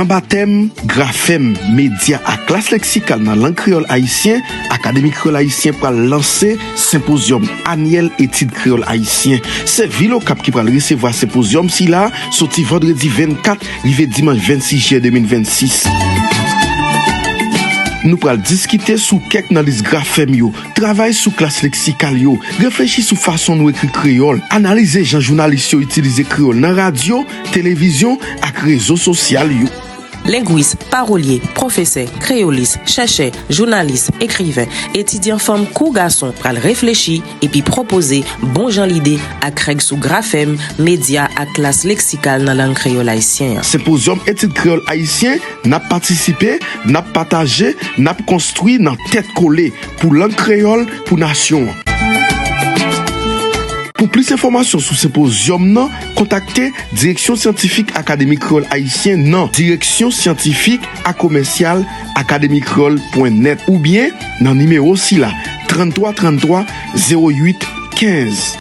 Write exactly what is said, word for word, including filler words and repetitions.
Batèm, grafèm, medya ak klas leksikal nan lang kreyòl ayisyen, Akademi Kreyòl Ayisyen pral lanse Senpozyòm Anyèl Etid Kreyòl Ayisyen. Se vil Okap ki pral resevwa senpozyòm sila, soti vandredi vennkat rive dimanch vennsis jen de mil vennsis. Nou pral diskite sou kèk nan lis grafèm yo, travay sou klas leksikal yo, reflechi sou fason nou ekri kreyòl, analize jan jounalis yo itilize kreyòl nan radyo, televizyon ak rezo sosyal yo. Lengwis, pawolye, pwofesè, kreyolis, chèchè, jounalis, ekriven, etidyan fanm kou gason pral reflechi epi pwopoze bon jan lide ak règ sou grafèm, medya ak klas leksikal nan lang kreyòl ayisyen an. Senpozyòm Etid Kreyòl Ayisyen, n ap patisipe, n ap pataje, n ap konstwi nan tèt kole pou lang kreyòl, pou nasyon an. Pou plis enfòmasyon sou senpozyòm nan, kontakte Direksyon Syantifik Akademi Kreyòl Ayisyen nan direksyon syantifik a komèsyal akademi kreyòl pwen nèt oubyen nan nimewo sila, tranntwa tranntwa zewo uit kenz.